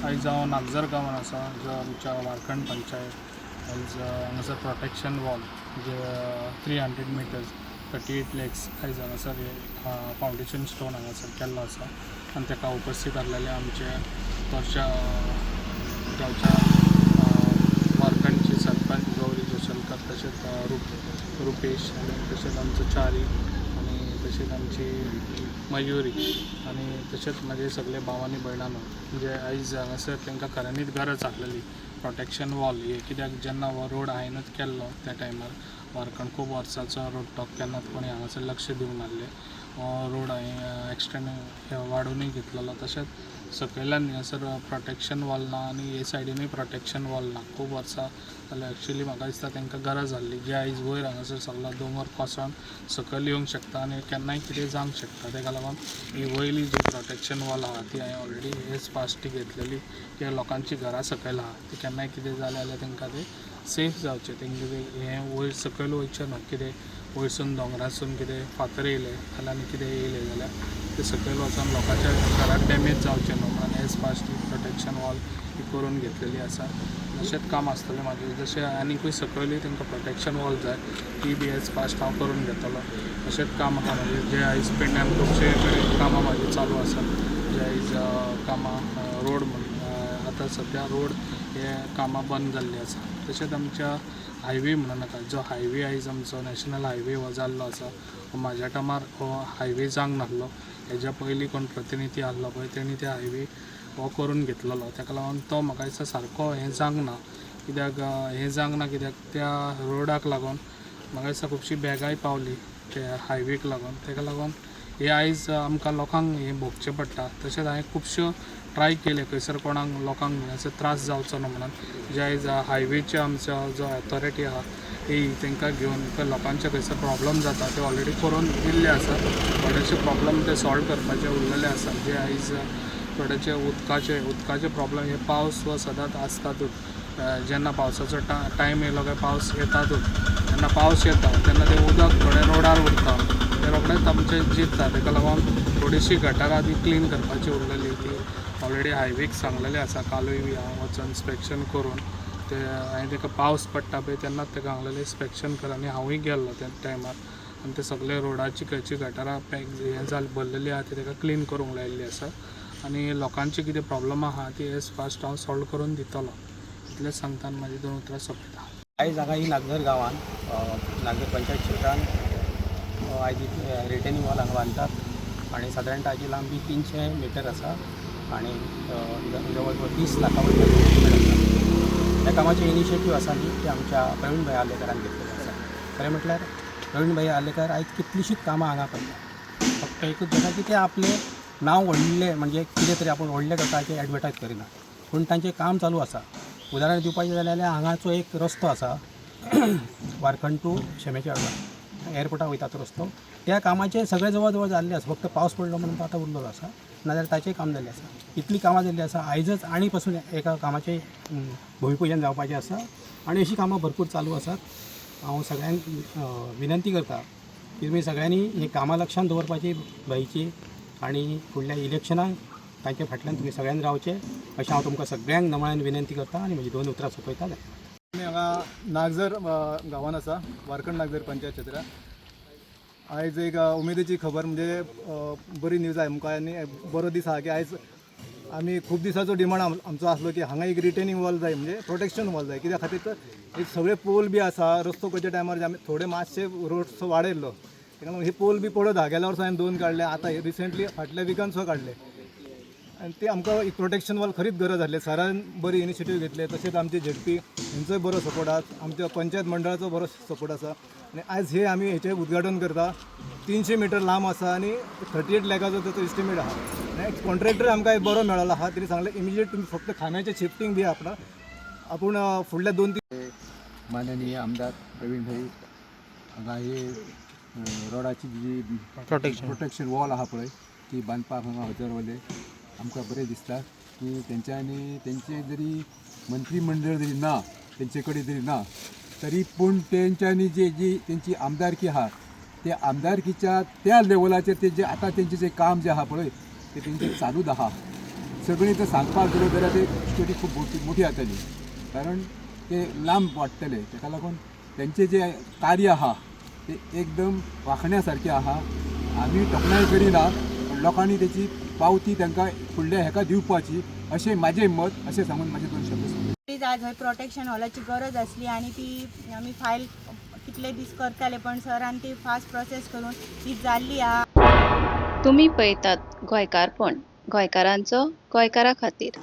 आयज हांव नागझर गांवान आसा, जो आमच्या वारखंड पंचायत. आयज हांगासर प्रोटेक्शन वॉल जे 300 meters 38 lakhs आयज हांगासर फावंडेशन स्टोन हांगासर केल्लो आसा आनी ताका उपस्थीत आसलेले आमचे तोरच्या गांवच्या वारखंडचे सरपंच गौरी जोशलकर, तशेंच रुपेश आनी तशेंच आमचो चारी आनी तशेंच आमची मयुरी आनी तशेंच म्हाजे सगळे भाव आनी भयणांनो, जे आयज हांगासर तांकां खऱ्यांनीच गरज आसलेली प्रोटेक्शन वॉल हे. कित्याक जेन्ना हो रोड हांवेंच केल्लो त्या टायमार वारखंड खूब वर्सांचो रोड तो केन्नाच कोणी हांगासर लक्ष दिवंक नासलें. हो रोड हांवें एक्सटेंड वाडोवनूय घेतलेलो. तशेंच सकयल्यान हांगासर प्रोटेक्शन वॉल ना आनी हे सायडीनूय प्रोटेक्शन वॉल ना खूब वर्सां जाल्यार. एक्चुली म्हाका दिसता तांकां गरज आहली, जे आयज वयर हांगासर सगलो दोंगर कोसळोन सकयल येवंक शकता आनी केन्नाय कितें जावंक शकता. ताका लागून ही वयली जी प्रोटेक्शन वॉल आहा ती हांवें ऑलरेडी हेच फास्ट घेतलेली, की लोकांची घरां सकयल आहा, ती केन्नाय कितें जालें जाल्यार तांकां तें सेफ जावचें, तेंगे तें हें वयर सकयल वयचें न्हू. कितें वयरसून दोंगरासून कितें फातर येयले जाल्यार आनी कितें येयलें जाल्यार ते सकयल वचोन लोकांच्या घराक डॅमेज जावचें न्हू म्हणून एज फास्ट ही प्रोटेक्शन वॉल ही करून घेतलेली आसा. तशेंच काम आसतलें मागीर, जशें आनीकूय सकयलूय तांकां प्रोटेक्शन वॉल जाय, ती बी एज फास्ट हांव करून घेतलो. तशेंच काम आहा मागीर, जे आयज पेडण्यान खुबशे कडेन कामां म्हाजी चालू आसात. जे आयज कामां रोड म्हण, आतां सद्या रोड हे कामां बंद जाल्लीं आसा. तशेंच आमच्या हायवे म्हणूं नाका, जो हायवे आयज आमचो नॅशनल हायवे हो जाल्लो आसा, हो म्हाज्या टायमार हो हायवे जावंक नासलो. हेज्या पयलीं कोण प्रतिनिधी आहलो पळय, तेणी ते हायवे हो करून घेतलेलो. ताका लागून तो म्हाका दिसता सारको हें जावंक ना. कित्याक हें जावंक ना? कित्याक त्या रोडाक लागून म्हाका दिसता खुबशीं बॅगांय पावली त्या हायवेक लागून. ताका लागून हे आयज आमकां लोकांक हें भोगचें पडटा. तशेंच हांवें खुबश्यो ट्राय केले खंयसर कोणाक लोकांक असो त्रास जावचो न्हू म्हणून. जे आयज हायवेचे आमचो जो ऑथॉरिटी आहा ती तांकां घेवन खंय लोकांचे खंयसर प्रॉब्लम जाता ते ऑलरेडी करून दिल्ले आसा. थोडेशे प्रॉब्लम ते सॉल्व करपाचे उरलेले आसा, जे आयज थोडेचे उदकाचे प्रॉब्लम. हे पावस हो सदांच आसतातूच. जेन्ना पावसाचो टायम येयलो काय पावस येतातूच. जेन्ना पावस येता तेन्ना तें उदक थोडें रोडार उरता, तें रोखडेंच आमचें जिरता. ताका लागून थोडीशी गटारां ती क्लीन करपाची उरलेली, ती ऑलरेडी हायवेक सांगलेलें आसा. कालूय बी हांव वचोन इन्स्पेक्शन करून ते हांवें ताका, पावस पडटा पळय तेन्नाच ताका सांगलेलें इन्स्पेक्शन कर आनी हांवूय गेल्लो त्या टायमार आनी ते सगळे रोडाची खंयची गटारां पॅक हें जाल भरलेली आहा ती ताका क्लीन करूंक लायिल्ली आसा आनी लोकांची कितें प्रॉब्लम आहा ती एज फास्ट हांव सॉल्व करून दितलो, इतलेंच सांगता आनी म्हाजी दोन उतरां सोंपयता. आयज हांगा ही नागझर गांवांत, नागझर पंचायत क्षेत्रान आयज रिटेनिंग वॉल हांगा बांदतात आनी सादारण ताची लांबी 300 मिटर आसा आनी जवळ जवळ 30 लाखा वयर एस्टिमेट आसा. ह्या कामाची इनिशिएटीव आसा न्ही ती आमच्या प्रवीण भाई आर्लेकरान घेतलेली आसा. खरें म्हटल्यार प्रवीण भाई आर्लेकर आयज कितलींशींच कामां हांगा करता. फक्त एकूच जाता की ते आपलें नांव व्हडलें, म्हणजे कितें तरी आपूण व्हडलें करता हाचें एडवर्टायज करिना, पूण तांचें काम चालू आसा. उदाहरण दिवपाचें जालें जाल्यार हांगाचो एक रस्तो आसा, वारखंड टू शेमेच्या वाडा एअरपोर्टाक वयता तो रस्तो, त्या कामाचें सगळें जवळ जवळ जाल्लें आसा. फक्त पावस पडलो म्हणून तो आतां उरलेलो आसा, नाजाल्यार ताचें काम जाल्लें आसा. इतलीं कामां जाल्लीं आसा. आयजच आनी पासून एका कामाचें भुमीपुजन जावपाचें आसा आनी अशीं कामां भरपूर चालू आसात. हांव सगळ्यांक विनंती करता की तुमी सगळ्यांनी हीं कामां लक्षांत दवरपाची भाईची आनी फुडल्या इलेक्शनाक तांच्या फाटल्यान तुमी सगळ्यांनी रावचें अशें हांव तुमकां सगळ्यांक नमळायेन विनंती करता आनी म्हजी दोन उतरां सोंपयता. आमी हांगा नागझर गांवान आसा, वारखंड नागझर पंचायत क्षेत्रांत. आयज एक उमेदीची खबर, म्हणजे बरी न्यूज आहा आमकां आनी बरो दीस आहा की आयज आमी खूब दिसाचो डिमांड आमचो आसलो की हांगा एक रिटेनिंग वॉल जाय, म्हणजे प्रोटेक्शन वॉल जाय. कित्या खातीर तर एक सगळे पोल बी आसा, रस्तो करच्या टायमार आमी थोडे मातशे रोड वाडयल्लो, ताका लागून हे पोल बी पडत आहा. गेल्या वर्सा हांवें दोन काडले, आतां रिसेंटली फाटल्या विकान सुद्दां काडले आनी ते आमकां एक प्रोटेक्शन वॉल खरीच गरज आसली. सरान बरी इनिशिएटीव घेतले, तशेंच आमचे झेडपी हेंचोय बरो सपोर्ट आसा, आमच्या पंचायत मंडळाचो बरो सपोर्ट आसा आनी आयज हे आमी हेचें उद्घाटन करता. 300 मिटर लांब आसा आनी 38 लॅकाचो ताचो एस्टिमेट आहा आनी कॉन्ट्रॅक्टर आमकां एक बरो मेळ्ळो आहा. तेणी सांगलें इमिजिएट तुमी फक्त खांब्याचें शिफ्टींग बी आपणा आपूण फुडल्या 2-3 माननीय आमदार प्रवीण भाई हांगा हे रोडाची जी प्रोटेक्शन प्रोटेक्शन वॉल आहा पळय, ती बांदपाक हांगा हजर जाले. आमकां बरें दिसता की तेंच्यांनी तेंचे जरी मंत्रीमंडळ जरी ना, तेंचे कडेन जरी ना, तरी पूण तेंच्यांनी जी जी तेंची आमदारकी आहा, त्या आमदारकीच्या त्या लेवलाचेर ते जे आतां तेंचें जें काम जें आहा पळय, तें तेंचें चालूच आहा. सगळीं जर सांगपाक गेलो जाल्यार ते स्टोरी खूब मोठी मोठी जातली, कारण ते लांब वाडटले. ताका लागून तेंचें जें कार्य आहा तें एकदम वाखण्या सारकें आहा. आमी तोखणाय करिना, पण लोकांनी तेची पावती तांकां फुडल्या हेका दिवपाची अशें म्हाजें मत. अशें सांगून म्हाजे दोन शब्द सोंपयता. प्लीज, आज हय प्रोटेक्शन हॉलाची गरज आसली आनी ती आमी फायल कितले दीस करताले, पण सरान ती फास्ट प्रोसेस करून ती जाल्ली आहा. तुमी पळयतात गोंयकारपण, गोंयकारांचो गोंयकारा खातीर.